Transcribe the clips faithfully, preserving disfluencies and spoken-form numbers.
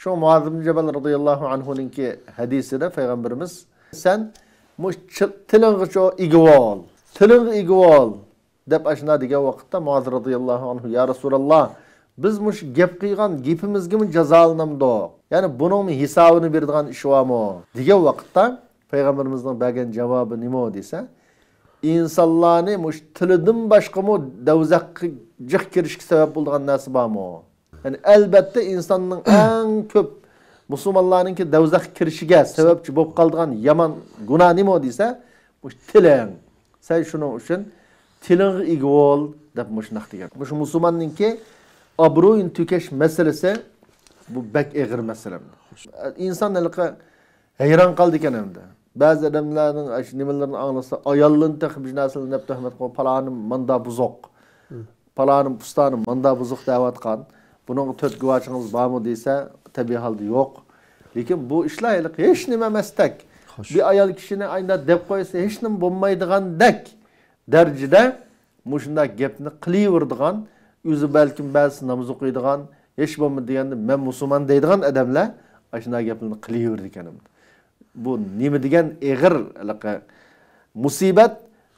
شۇ مۇئاز ئىبن جەبەل رازىياللاھۇ ئەنھۇنىڭكى ھەدىسىدە پەيغەمبىرىمىز، سەن مۇشۇ چىل-، تىلىڭغىچۇ ئىگە بول، تىلىڭغا ئىگە بول، دەپ ئاشۇنداق دېگەن ۋاقىتتا مۇئاز رازىياللاھۇ ئەنھۇ، يا رەسۇلاللا، بىز مۇشۇ گەپ قىلغان گېپىمىزگىمۇ جازالىنامدۇق؟ يەنى بۇنىڭمۇ ھېسابىنى بېرىدىغان ئىش بارمۇ؟ دېگەن ۋاقىتتا پەيغەمبىرىمىزنىڭ بەرگەن جاۋابى نېمە دېسە، ئىنسانلارنى مۇشۇ تىلىدىن باشقىمۇ دوزاخقا جىق كىرىشكە سەۋەب بولىدىغان نەرسە بارمۇ؟ يەنى ئەلبەتتە ئىنساننىڭ ئەڭ كۆپ مۇسۇلمانلارنىڭكى دوزاخقا كىرىشىگە سەۋەبچى بولۇپ قالىدىغان يامان گۇناھ نېمە دېسە، مۇشۇ تىلىڭ. سەن شۇنىڭ ئۈچۈن تىلىڭغا ئىگە بول، دەپ مۇشۇنداق دېگەن. مۇشۇ مۇسۇلماننىڭكى ئابرۇيىنى تۆكۈش مەسىلىسى، بۇ بەك ئېغىر مەسىلە. ئىنسان ھېلىقى ھەيران قالىدىكەن ئەمدى. بەزى ئادەملەرنىڭ ئاشۇ نېمىلىرىنى ئاڭلىسا، ئاياللىرىنى تېخى بىر نەرسىلەر دەپ تۆھمەت قويۇپ، پالانى ماندا بۇزۇق، پالانى پۇستانى ماندا بۇزۇق دەۋاتقان. بۇنىڭغا تۆت گۇۋاھچىڭىز بارمۇ دېسە، تەبىئىي ھالدا يوق. لېكىن بۇ ئىشلار ھېلىقى ھېچ نېمە ئەمەستەك. خوش. بىر ئايال كىشىنى ئاينداق دەپ قويسا، ھېچ نېمە بولمايدىغاندەك دەرىجىدە مۇشۇنداق گەپنى قىلىۋېرىدىغان، ئۆزى بەلكىم بەزىسى ناماز ئوقۇيدىغان، ھېچ بولمىدى دېگەندە مەن مۇسۇلمان دەيدىغان ئادەملەر ئاشۇنداق گەپلەرنى قىلىۋېرىدىكەن. بۇ نېمە دېگەن ئېغىر ھېلىقى مۇسىبەت،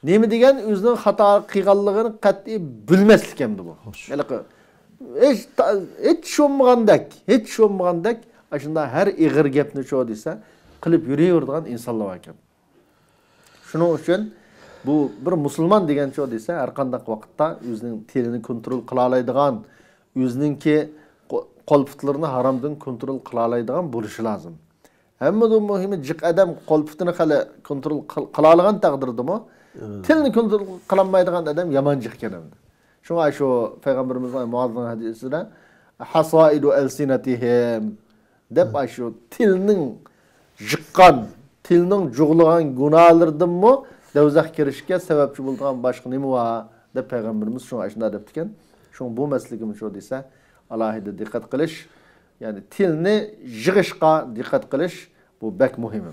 نېمە دېگەن ئۆزىنىڭ خاتا قىلغانلىقىنى قەتئىي بىلمەسلىك ئەمدى بۇ. خوش. ھېلىقى ھېچ تا-، ھېچ ئىش بولمىغاندەك، ھېچ ئىش بولمىغاندەك ئاشۇنداق ھەر ئېغىر گەپنى شۇ دېسە قىلىپ يۈرۈۋېرىدىغان ئىنسانلار بار ئىكەن. شۇنىڭ ئۈچۈن بۇ بىر مۇسۇلمان دېگەن شۇ دېسە، ھەر قانداق ۋاقىتتا ئۆزىنىڭ تىلىنى كونترول قىلالايدىغان، ئۆزىنىڭكى قو-، قول-پۇتلىرىنى ھارامدىن كونترول قىلالايدىغان بولۇشى لازىم. ھەممىدىن مۇھىمى، جىق ئادەم قول-پۇتىنى خېلى كونترول قىل-، قىلالىغان تەقدىردىمۇ، تىلنى كونترول قىلالمايدىغان ئادەم يامان جىق ئىكەن ئەمدى. شۇڭا شۇ پەيغەمبىرىمىزنىڭ مۇئازنىڭ ھەدىسىدە، «حصائد ألسنتهم» دەپ، ئاشۇ تىلنىڭ جىققان، تىلنىڭ جۇغلىغان گۇناھلىرىدىنمۇ دوزاخقا كىرىشكە سەۋەبچى بولىدىغان باشقا نېمە بار؟ دەپ پەيغەمبىرىمىز شۇڭا ئاشۇنداق دەپتىكەن. شۇڭا بۇ مەسىلىگىمۇ شۇ دېسە، ئالاھىدە دىققەت قىلىش، يەنى تىلنى يىغىشقا دىققەت قىلىش، بۇ بەك مۇھىم.